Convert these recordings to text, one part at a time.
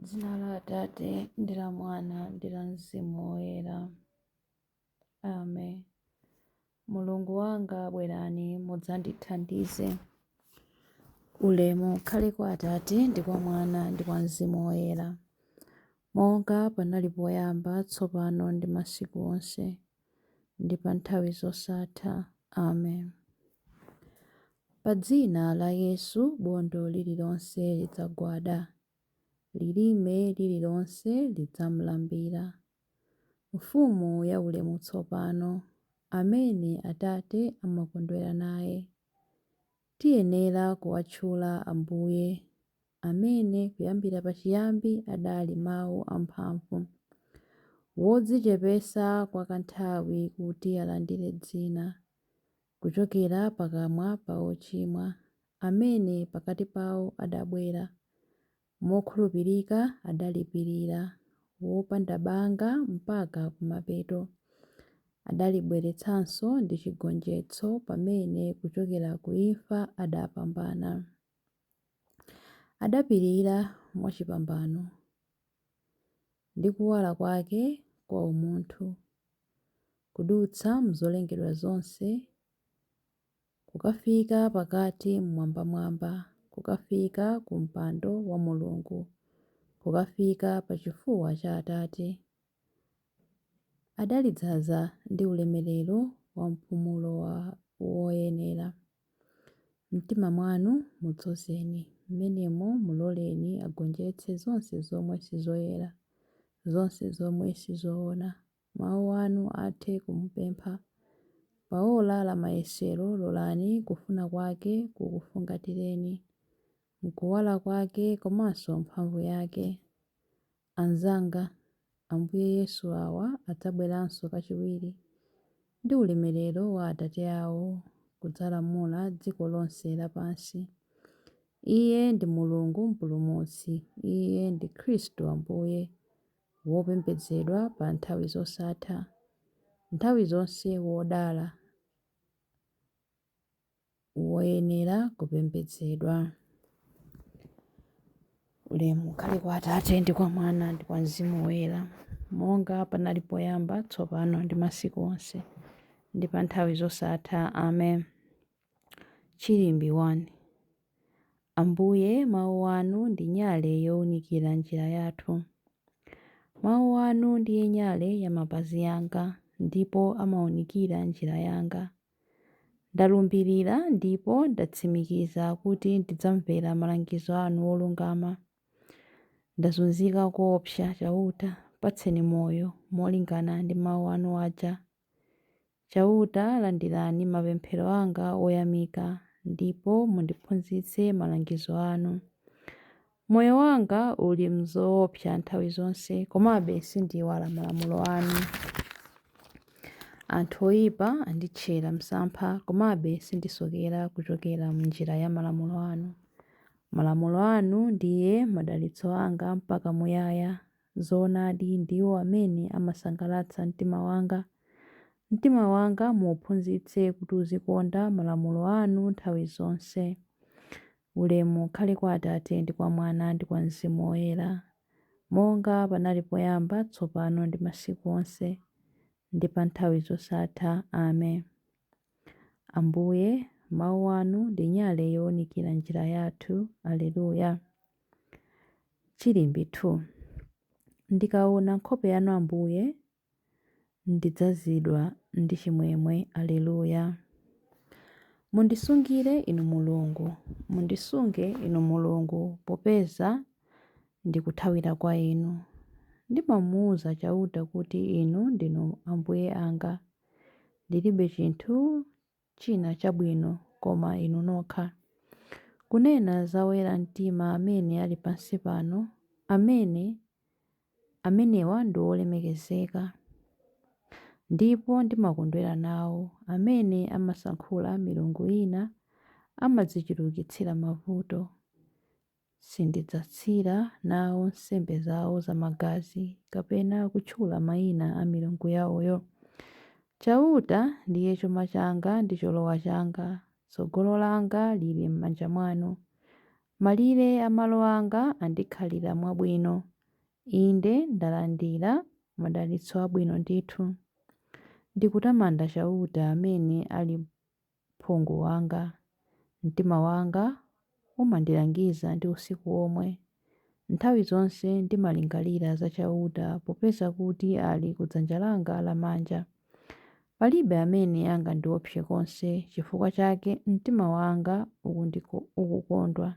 Dzina la Atate ndi la Mwana ndi la Mzimu Woyera. Amen. Mulungu wanga bwerani mudzandithandize. Ulemu ukhale kwa Atate ndi kwa Mwana ndi kwa Mzimu Woyera, monga panali poyamba, tsopano ndi masiku onse, ndi pa nthawi zosatha. Amen. Pa dzina la Yesu bondo lililonse lidzagwada, lilime lililonse lidzamlambira. Mfumu ya ulemu tsopano, amene Atate amakondwera naye. Tiyenera kuwatchula Ambuye, amene kuyambira pachiyambi adali mawu amphamvu, wodzichepetsa kwa kanthawi kuti alandire dzina, kuchokera pakamwa pa ochimwa, amene pakati pawo adabwera, mokhulupirika adalipirira, wopanda banga mpaka kumapeto. Adalibweretsanso ndi chigonjetso pamene kuchokera ku imfa adapambana. Adapirira mwachipambano ndi kuwala kwake kwa umunthu, kudutsa m'zolengedwa zonse, kukafika pakati mmwambamwamba, kukafika ku mpando wa Mulungu, kukafika pa chifuwa cha Atate. Adalidzaza ndi ulemerero wa mpumulo woyenera. Mtima mwanu mudzozeni, m'menemo muloleni agonjetse zonse zomwe sizoyera, zonse zomwe sizoona. Mawu anu athe kumupempha. Pa ora la mayesero lolani kufuna kwake kukufungatireni, m'kuwala kwake komanso mphamvu yake. Anzanga, Ambuye Yesu awa adzabweranso kachiwiri ndi ulemerero wa Atate awo kudzalamula dziko lonse lapansi. Iye ndi Mulungu Mpulumutsi, Iye ndi Khristu Ambuye, wopembedzedwa pa nthawi zosatha, nthawi zonse wodala, woyenera kupembedzedwa. Ulemu ukhale kwa Atate ndi kwa Mwana ndi kwa Mzimu Woyera, monga panali poyamba, tsopano ndi masiku onse, ndi pa nthawi zosatha. Amen. Chilimbi 1. Ambuye, mawu anu ndi nyale yowunikira njira yathu. Mawu anu ndiye nyale ya mapazi anga, ndipo amawunikira njira yanga. Ndalumbirira ndipo ndatsimikiza kuti ndidzamvera malangizo anu olungama. Ndazunzika koopsa Chauta, patseni moyo molingana ndi mawu anu aja. Chauta landirani mapemphero anga oyamika ndipo mundiphunzitse malangizo anu. Moyo wanga uli m'zoopsa nthawi zonse, komabe sindiyiwala malamulo anu. Anthu oyipa anditchera msampha, komabe sindisokera kuchokera m'njira ya malamulo anu. Malamulo anu ndiye madalitso anga mpaka muyaya. Zoonadi ndiwo amene amasangalatsa mtima wanga. Mtima wanga muuphunzitse kuti uzikonda malamulo anu nthawi zonse. Ulemu ukhale kwa Atate ndi kwa Mwana ndi kwa Mzimu Woyera, monga panali poyamba, tsopano ndi masiku onse, ndi pa nthawi zosatha. Amen. Ambuye, mawu anu ndi nyale yowunikira njira yathu. Aleluya. Chilimbi 2. Ndikaona nkhope yanu Ambuye, ndidzazidwa ndi chimwemwe. Aleluya. Mundisungire Inu Mulungu, mundisunge Inu Mulungu, popeza ndikuthawira kwa Inu. Ndimamuwuza Chauta kuti Inu ndinu Ambuye anga. Ndilibe chinthu china chabwino koma Inu nokha. Kunena za oyera mtima amene ali pansi pano, amenewa ndi olemekezeka, ndipo ndimakondwera nawo. Amene amasankhula milungu ina amadzichulukitsira mavuto. Sindidzatsira nawo nsembe zawo zamagazi kapena kutchula mayina a milungu yawoyo. Chauta ndiye chuma changa ndi cholowa changa, tsogolo langa lili m'manja mwanu. Malire a malo anga andikhalira mwabwino. Inde ndalandira madalitso abwino ndithu. Ndikutamanda Chauta amene ali phungu wanga. Mtima wanga umandilangiza ndi usiku womwe. Nthawi zonse ndimalingalira za Chauta popeza kuti ali ku dzanja langa lamanja. Palibe amene angandiopse konse, chifukwa chake mtima wanga ukukondwa,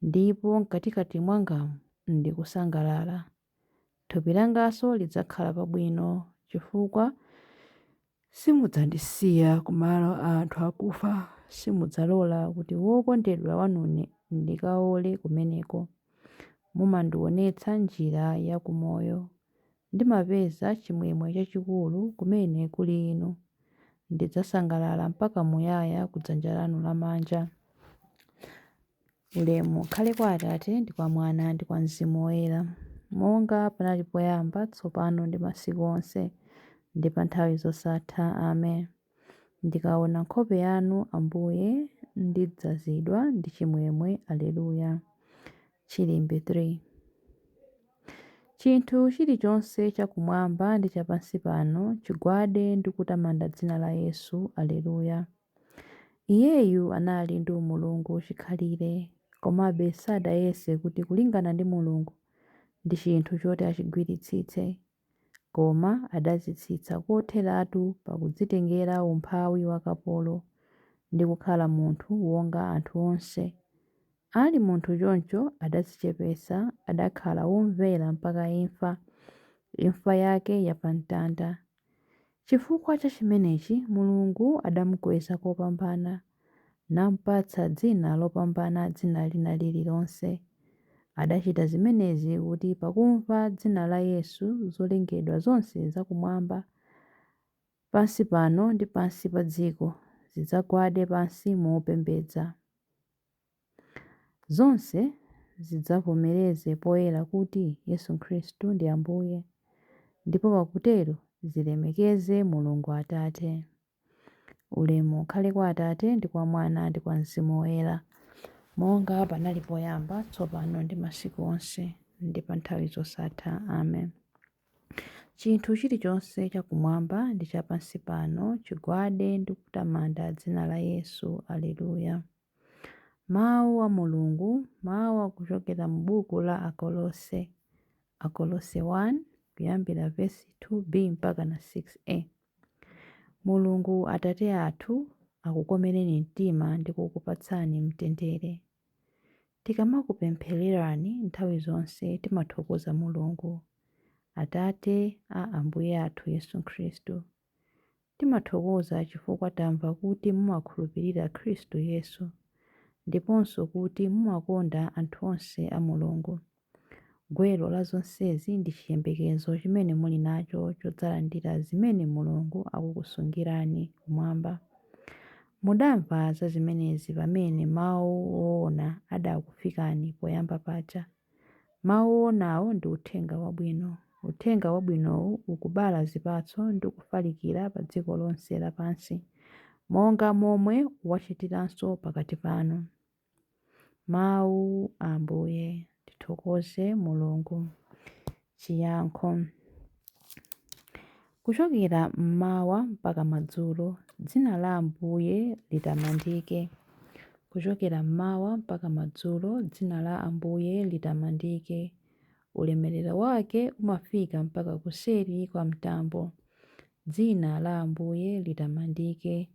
ndipo m'katikati mwangamu ndikusangalala. Thupi langanso lidzakhala pabwino, chifukwa simudzandisiya ku malo a anthu akufa, simudzalola kuti wokondedwa wanune ndikawole kumeneko. Mumandionetsa njira ya ku moyo. Ndimapeza chimwemwe chachikulu kumene kuli Inu. Ndidzasangalala mpaka muyaya ku dzanja lanu lamanja. Ulemu ukhale kwa Atate ndi kwa Mwana ndi kwa Mzimu Woyera, monga panali poyamba, tsopano ndi masiku onse, ndi pa nthawi zosatha. Amen. Ndikaona nkhope yanu, Ambuye, ndidzazidwa ndi chimwemwe. Alleluya. Chilimbi 3. Chinthu chilichonse chakumwamba ndi chapansi pano chigwade ndi kutamanda dzina la Yesu. Alleluya. Iyeyu anali ndi umulungu chikhalire, komabe sadayese kuti kulingana ndi Mulungu ndi chinthu choti achigwiritsitse, koma adadzitsitsa kotheratu pakudzitengera umphawi wa kapolo ndi kukhala munthu wonga anthu onse. Ali munthu choncho adadzichepetsa, adakhala womvera mpaka imfa, imfa yake yapamtanda. Chifukwa cha chimenechi Mulungu adamukweza kopambana, namupatsa dzina lopambana dzina lina lililonse. Adachita zimenezi kuti pakumva dzina la Yesu zolengedwa zonse zakumwamba, pansi pano ndi pansi pa dziko zidzagwade pansi mopembedza. Zonse zidzavomereze poyera kuti Yesu Khristu ndi Ambuye, ndipo pakutero zilemekeze Mulungu Atate. Ulemu ukhale kwa Atate ndi kwa Mwana ndi kwa Mzimu Woyera, monga panali poyamba, tsopano ndi masiku onse, ndi pa nthawi zosatha. Amen. Chinthu chilichonse chakumwamba ndi chapansi pano chigwade ndi kutamanda dzina la Yesu. Alleluya. Mawu a Mulungu, mawu akuchokera m'buku la Akolose, Akolose 1 kuyambira vesi 2b mpaka na 6a. Mulungu Atate athu akukomereni mtima ndi kukupatsani mtendere. Tikamakupemphererani nthawi zonse timathokoza Mulungu, Atate a Ambuye athu Yesu Khristu. Timathokoza chifukwa tamva kuti mumakhulupirira Khristu Yesu, ndiponso kuti mumakonda anthu onse a Mulungu. Gwero la zonsezi ndi chiyembekezo chimene muli nacho chodzalandira zimene Mulungu akukusungirani kumwamba. Mudamva za zimenezi pamene mawu woona adakufikani poyamba paja. Mawu woonawo ndi uthenga wabwino. Uthenga wabwinowu ukubala zipatso ndi kufalikira pa dziko lonse lapansi, monga momwe wachitiranso pakati panu. Mawu a Ambuye. Tithokoze Mulungu. Chiyankho. Kuchokera mmawa mpaka madzulo, dzina la Ambuye litamandike. Kuchokera mmawa mpaka madzulo, dzina la Ambuye litamandike. Ulemerero wake umafika mpaka kuseri kwa mtambo. Dzina la Ambuye litamandike.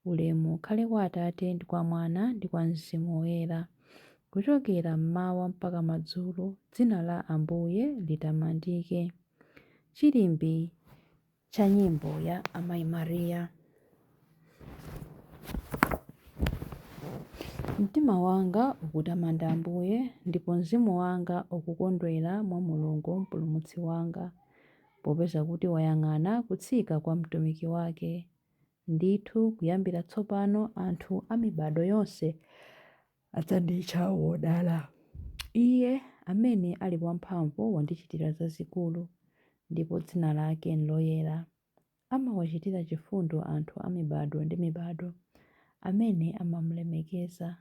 Ulemu ukhale kwa Atate ndi kwa Mwana ndi kwa Mzimu Woyera. Kuchokera mmawa mpaka madzulo, dzina la Ambuye litamandike. Chilimbi cha nyimbo ya Amayi Mariya. Mtima wanga ukutamanda Ambuye, ndipo mzimu wanga ukukondwera mwa Mulungu Mpulumutsi wanga, popeza kuti wayang'ana kutsika kwa mtumiki wake. Ndithu kuyambira tsopano anthu a mibado yonse adzanditcha wodala. Iye amene ali wamphamvu wandichitira zazikulu, ndipo dzina lake n'loyera. Amawachitira chifundo anthu a mibado ndi mibado, amene amamulemekeza.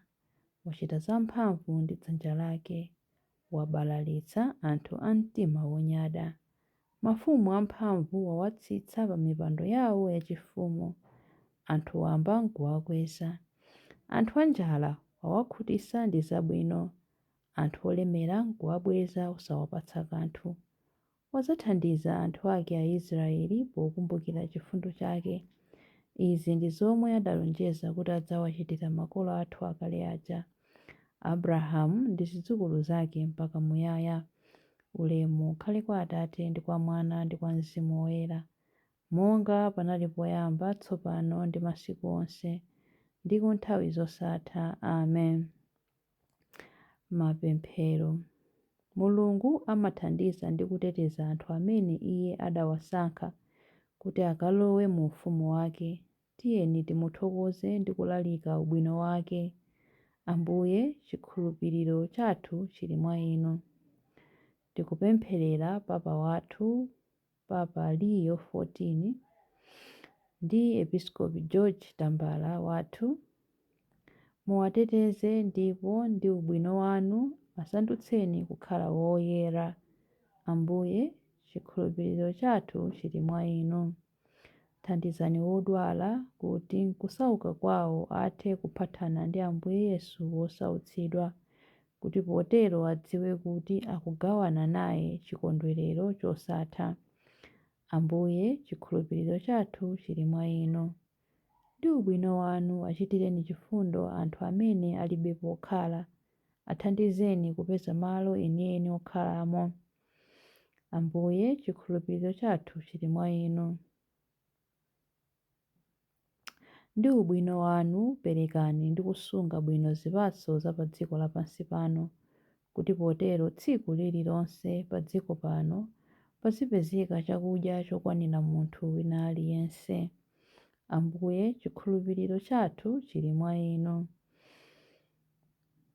Wachita zamphamvu ndi dzanja lake. Wabalalitsa anthu a mtima wonyada. Mafumu amphamvu wawatsitsa pa mipando yawo yachifumu, anthu wamba n'kuwakweza. Anthu anjala wawakhutitsa ndi zabwino, anthu olemera n'kuwabweza osawapatsa kanthu. Wadzathandiza anthu ake Aisraeli pokumbukira chifundo chake. Izi ndi zomwe adalonjeza kuti adzawachitira makolo athu akale aja, Abrahamu ndi zidzukulu zake mpaka muyaya. Ulemu ukhale kwa Atate ndi kwa Mwana ndi kwa Mzimu Woyera, monga panali poyamba, tsopano ndi masiku onse, ndi ku nthawi zosatha. Amen. Mapemphero. Mulungu amathandiza ndi kuteteza anthu amene Iye adawasankha kuti akalowe mu ufumu wake. Tiyeni timuthokoze ndi kulalika ubwino wake. Ambuye, chikhulupiriro chathu chili mwa Inu. Tikupempherera Papa wathu, Papa Leo XIV, ndi Episkopi George Tambala wathu. Muwateteze ndipo ndi ubwino wanu asandutseni kukhala woyera. Ambuye, chikhulupiriro chathu chili mwa Inu. Thandizani wodwala kuti m'kusauka kwawo athe kuphatana ndi Ambuye Yesu wosautsidwa, kuti potero adziwe kuti akugawana naye chikondwerero chosatha. Ambuye, chikhulupiriro chathu chili mwa Inu. Ndi ubwino wanu achitireni chifundo anthu amene alibe pokhala, athandizeni kupeza malo enieni okhalamo. Ambuye, chikhulupiriro chathu chili mwa Inu. Ndi ubwino wanu perekani ndi kusunga bwino zipatso za pa dziko lapansi pano, kuti potero tsiku lililonse pa dziko pano pazipezeka chakudya chokwanira munthu wina aliyense. Ambuye, chikhulupiriro chathu chili mwa Inu.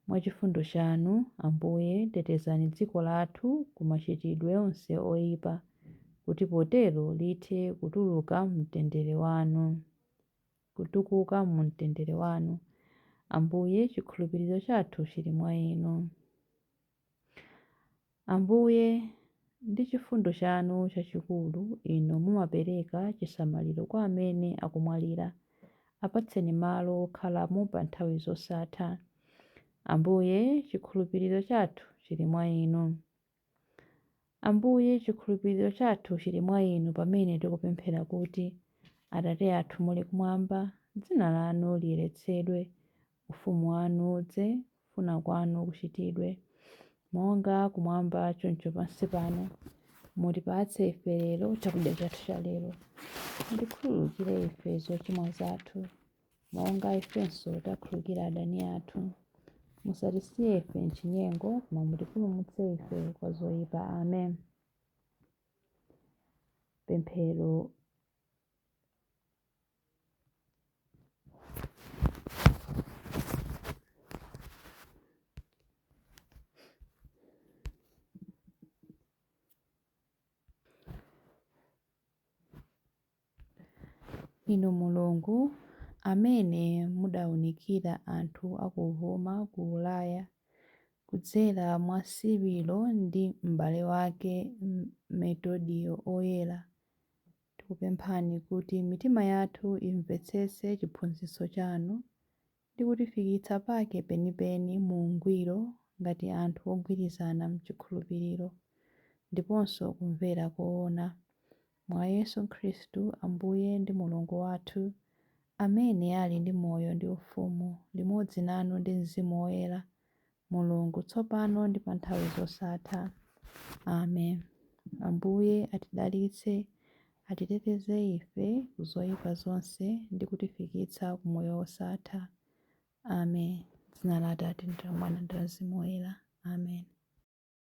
Mwa chifundo chanu, Ambuye, tetezani dziko lathu ku machitidwe onse oipa, kuti potero lithe kutuluka mtendere wanu, kutukuka mu mtendere wanu. Ambuye, chikhulupiriro chathu chili mwa Inu. Ambuye, ndi chifundo chanu chachikulu, Inu mumapereka chisamaliro kwa amene akumwalira. Apatseni malo okhalamo pa nthawi zosatha. Ambuye, chikhulupiriro chathu chili mwa Inu. Ambuye, chikhulupiriro chathu chili mwa Inu pamene tikupemphera kuti, Atate athu muli kumwamba, dzina lanu liyeretsedwe, ufumu wanu udze, kufuna kwanu kuchitidwe, monga kumwamba choncho pansi pano. Mutipatse ife lero chakudya chathu cha lero. Mutikhululukire ife zochimwa zathu, monga ifenso takhululukira adani athu. Musatisiye ife m'chinyengo, koma mutipulumutse ife kwa zoyipa. Amen. Pemphero. Inu Mulungu, amene mudaunikira anthu a ku Roma ku Ulaya kudzera mwa Sirilo ndi m'bale wake Metodiyo Oyera, tikupemphani kuti mitima yathu imvetsetse chiphunzitso chanu ndi kutifikitsa pake penipeni mu ungwiro ngati anthu ogwirizana m'chikhulupiriro ndiponso kumvera koona, mwa Yesu Khristu Ambuye ndi Mulungu wathu, amene ali ndi moyo ndi ufumu, limodzi nanu ndi Mzimu Woyera, Mulungu, tsopano ndi pa nthawi zosatha. Amen. Ambuye atidalitse, atiteteze ife ku zoyipa zonse ndi kutifikitsa ku moyo wosatha. Amen. Dzina la Atate ndi la Mwana ndi la Mzimu Woyera. Amen.